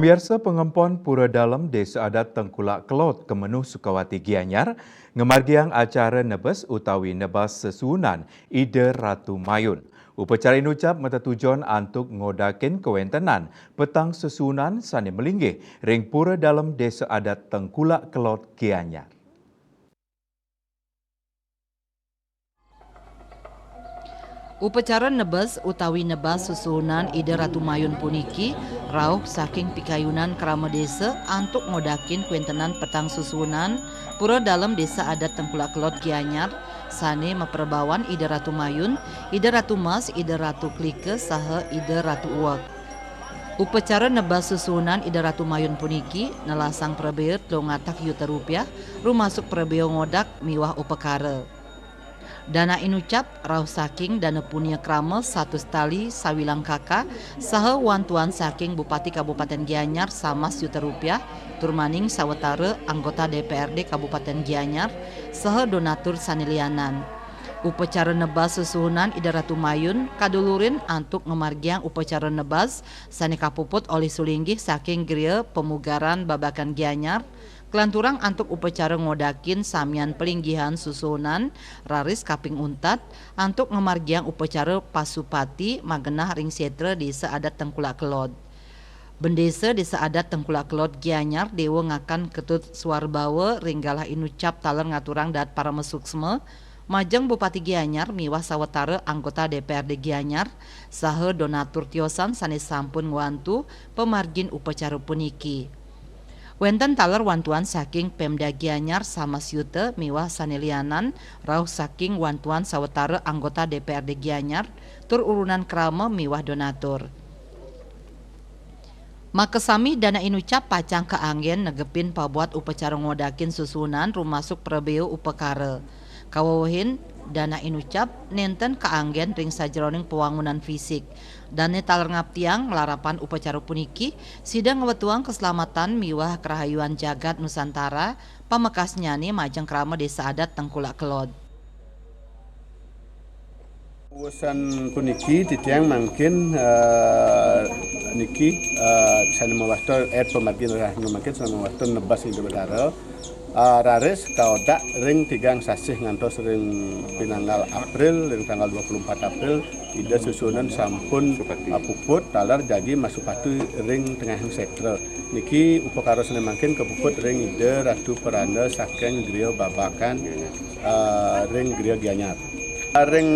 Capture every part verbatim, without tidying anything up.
Pemirsa, pengempon Pura Dalem Desa Adat Tengkulak Kelod Kemenuh Sukawati Gianyar ngamargiang acara nebes utawi nebas sesuunan Ida Ratu Mayun. Upacara inucap matetujon antuk ngodakin kawentenan petang sesuunan sane malinggih ring Pura Dalem Desa Adat Tengkulak Kelod Gianyar. Upacara nebes utawi nebas susuhunan Ida Ratu Mayun puniki rauh saking pikayunan krama desa antuk ngodakin kwentenan petang susuhunan Pura Dalem Desa Adat Tengkulak Kelod Gianyar sane maprebawan Ida Ratu Mayun, Ida Ratu Mas, Ida Ratu Klika saha Ida Ratu Uwek. Upacara nebas susuhunan Ida Ratu Mayun puniki nelasang prabea telung atak yuta rupiah, rumasuk prabea ngodak miwah upakara. Dana inucap rauh saking dana punia krama satus tali sawilang kaka saha wantuan saking Bupati Kabupaten Gianyar samas yuta rupiah, tur maning sawetara anggota D P R D Kabupaten Gianyar saha donatur sane lianan. Upacara nebas susuhunan Ida Ratu Mayun kadulurin antuk ngamargiang upacara nebas sane kapuput olih sulinggih saking Griya Pemugaran Babakan Gianyar, kalanturang antuk upacara ngodakin samian palinggihan susuhunan raris kaping untat antuk ngamargiang upacara pasupati magenah ring setra Desa Adat Tengkulak Kelod. Bendesa Desa Adat Tengkulak Kelod Gianyar Dewa Ngakan Ketut Suarbawa ring galah inucap taler ngaturang daat parama suksma majeng Bupati Gianyar miwah sawetara anggota D P R D Gianyar saha donatur tiosan sane sampun ngwantu pamargin upacara puniki. Wenten taler wantuan saking Pemda Gianyar samas yuta miwah sane lianan rauh saking wantuan sawetara anggota D P R D Gianyar tur urunan krama miwah donatur. Makasami dana inucap pacang kaanggen negepin pabuat upacara ngodakin susunan rumasuk prabea upakara. Kawewehin dana inucap nenten kaanggen ring sajeroning pawangunan fisik. Dane taler ngaptiang nglarapan upacara puniki, sida ngwetuang kaslamatan miwah karahayuan jagat Nusantara, pamekasnyane majeng krama Desa Adat Tengkulak Kelod. Usan puniki titiang mangkin, eh, niki, eh, sane mawasta ed pamargin rahina mangkin sane mawasta nebas Ida Betara. Eh, raris kaodak ring tigang sasih ngantos ring pinanggal April, ring tanggal dua puluh empat April, Ida susunan sampun, eh, puput taler jagi masupati ring tengahing setra. Niki upakara sane mangkin kapuput ring Ida Ratu Peranda saking Griya Babakan, eh, ring Griya Gianyar. Ring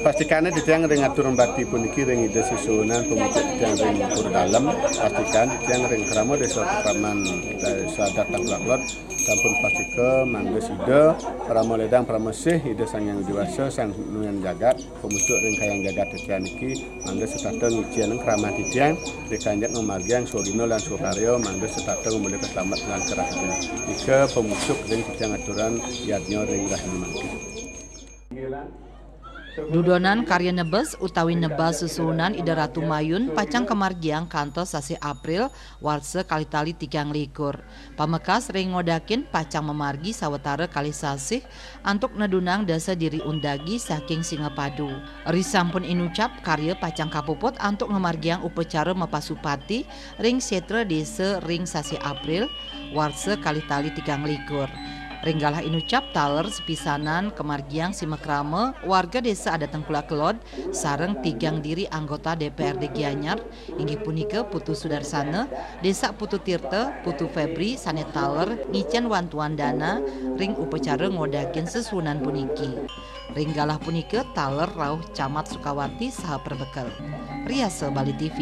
pastikane titiang ring atur bakti puniki ring Ida Sesuunan pamucuk titiang ring Pura Dalem, pastikan titiang ring krama desa pakraman Desa Adat Tengkulak Kelod sampun pastika mangda sida parama ledang parama sih Ida Sang Hyang Widi Wasa Sang Nuyan Jagat pamucuk ring Kahyangan Jagat titiang niki mangda setata ngicen krama titiang ri kanjeng ngamargiang swagina lan swakarya mangda setata ngamulih kaslamet lan karahayan. Nika pamucuk ring titiang aturan yadnya ring rahina mangkin. Dudonan karya nebes utawi nebas susunan Ida Ratu Mayun pacang kamargiang kantos sasih April warsa kalih tali tigang likur. Pamekas ring ngodakin pacang mamargi sawatara kalih sasih antuk nedunang dasa diri undagi saking Singapadu. Risampun inucap karya pacang kapuput antuk ngamargiang upacara mapasupati ring setra desa ring sasih April warsa kalih tali tigang likur. Ring galah inucap taler sepisanan kamargiang simakrama warga Desa Adat Tengkulak Kelod sareng tigang diri anggota D P R D Gianyar, inggih punika Putu Sudarsana, Desa Putu Tirta, Putu Febri sane taler ngicen wantuan dana ring upacara ngodakin sesuunan puniki. Ring galah punika taler rauh Camat Sukawati saha perbekel. Riasa Bali T V.